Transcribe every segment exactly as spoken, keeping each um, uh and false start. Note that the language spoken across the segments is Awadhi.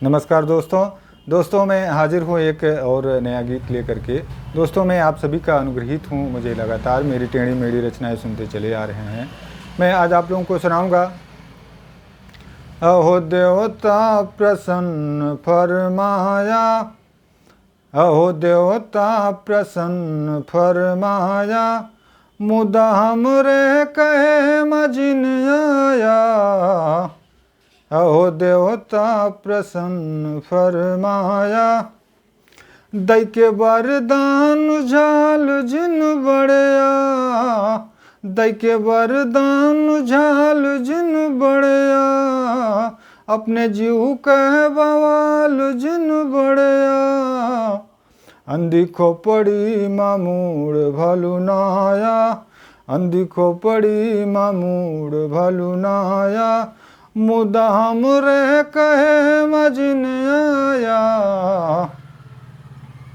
नमस्कार दोस्तों, दोस्तों, मैं हाजिर हूँ एक और नया गीत लेकर के। दोस्तों, मैं आप सभी का अनुग्रहित हूँ, मुझे लगातार मेरी टेढ़ी मेढ़ी रचनाएं सुनते चले आ रहे हैं। मैं आज आप लोगों को सुनाऊंगा। अहो देवता प्रसन्न फरमाया, अहो देवता प्रसन्न फरमाया, मुदा हमरे कहे मा जिन आया। अहो देवता प्रसन्न फरमाया, दैके वरदान झाल जिन बड़या, दैके वरदान झाल जिन बड़या, अपने जीव कहे बवाल जिन बड़या। अंधी खोपड़ी मा मूड़ भलु नाया, अंधी खोपड़ी मा मूड़ भलु नाया, मुदा हमरे कहे मा जिन आया।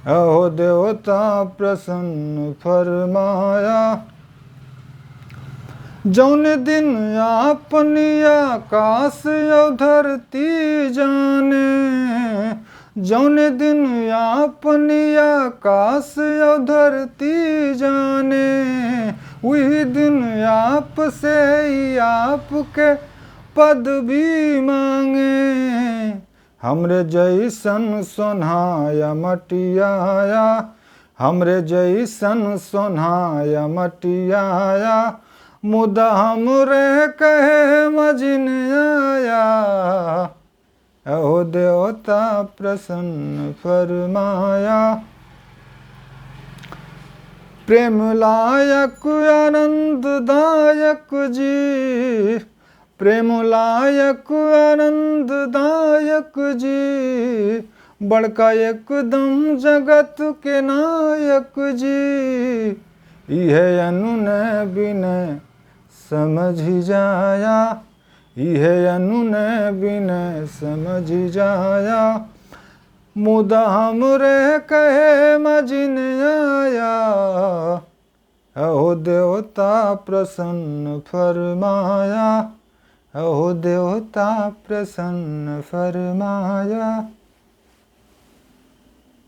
अहो देवता प्रसन्न फरमाया, जौन दिन आपन आकाश अउ धरती जाने, जौन दिन आपन आकाश अउ धरती जाने, उही दिन आपसे ही आपके पदवी मांगे। हमरे जैसन सोन्हाया मटियाया, हमरे जैसन सोन्हाया मटियाया, मुदा हमरे कहे मा जिन आया। अहो देवता प्रसन्न फरमाया। प्रेम लायक आनंददायक जी, प्रेम लायक आनंददायक जी, बड़का एकदम जगत के नायक जी। इहे अनुनय विनय समझि जाया, इहे अनुनय विनय समझि जाया, मुदा हमरे कहे मा जिन आया। अहो देवता प्रसन्न फरमाया, अहो देवता प्रसन्न फरमाया।